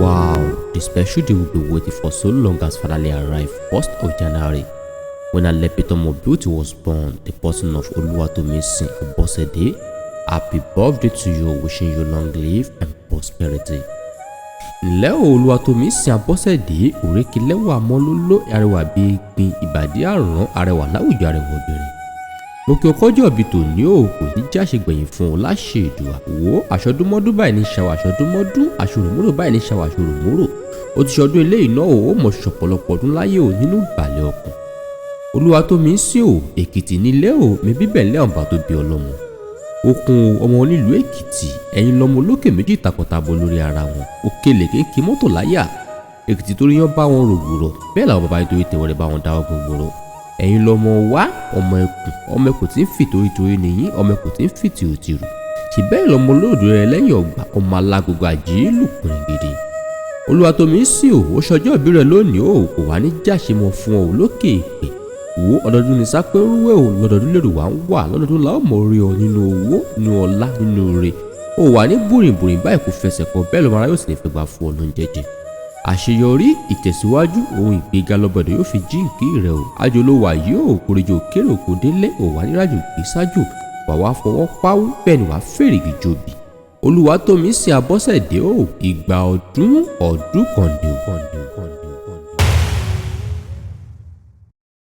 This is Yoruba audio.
Wow, the special day we've been waiting for so long has finally arrived, 1st of January, when an epitome of beauty was born, the person of Oluwatomisin Abosede. Happy birthday to you, wishing you long life and prosperity. Ǹlẹ́ o, Olúwatómisìn Abọ́sẹ̀dé, òrékelẹ́wà mọ́lóló, arẹwà bíi gbin ìbàdí àrùn, arẹwà láwùjọ arẹwà obìnrin. Mo kí ọkọ́jọ́ òbí tòní o, kò ní jáṣe gbẹ̀yìn fún ọ láṣẹ Èdùà. Wò ó, aṣọdúnmọ́dún báyìí ní ṣàwọ̀ aṣọdúnmọ́dún, aṣòròmúrò báyìí ní ṣàwọ̀ aṣòròmúrò. Ó ti ṣọdún eléyìí náà o, ó mọ̀ ṣọ̀pọ̀lọpọ̀ ọdún láyé o nínú ìbàlẹ̀ ọkàn. Olúwatómisìn o, Èkìtì nílé o, mi bíbẹ̀ lẹ́ ọ̀nba tó bí ọlọ́mọ okun ọmọ onílùú Èkìtì. Ẹ̀yin lọmọ olókè méjì takọtabo lórí ara wọn, òkèlè kéńké mọ́tò láyà. Èkìtì torí yán bá wọn rògbòrò, bẹ́ẹ̀ làwọn bàbá nítorí tẹ̀wọ́rẹ́ bá wọn dáwọ́ gbogbooro. Ẹ̀yin lọmọ wá ọmọ ẹkùn, ọmọ ẹkùn tí ń fì torítorí nìyí, ọmọ ẹkùn tí ń fì tìrùtìrù ṣì bẹ́ẹ̀ lọmọ olóòdù rẹ lẹ́yìn ọgbà, ọmọ alágogo àjílù pìrìngìdì. Olúwatómisìn o, ó ṣọjọ́ ìbí rẹ lónìí o, kò wá ní jáṣemọ fún ọ lókè èpè. Wo, ọdọọdún ní sápẹ́rúwẹ̀ o, lọ́dọọdún lèrò wá ń wà, lọ́dọọdún la ó mọ̀ rí ọ nínú owó, nínú ọlá, nínú ire. O wà ní bùrìnbùrìn báyìí kò fẹsẹ̀ kan, bẹ́ẹ̀ lọ́mọ aráyò sì ní fẹ́ gbà fún ọ lóúnjẹ jẹ. Àṣeyọrí, ìtẹ̀síwájú ohun ìgbéga lọ́bọ̀dọ̀ yóò fi jíǹkí rẹ o. Àjò ló wà yóò kórìjò kéré òkò délé, ò wà nírájò gbé sájò, wà wá fọwọ́ páwú, bẹ́ẹ̀ ni wà fèrègì jòbì. Olúwatómisìn Abọ́sẹ̀dé o, ìgbà ọdún ọdún kan ni o.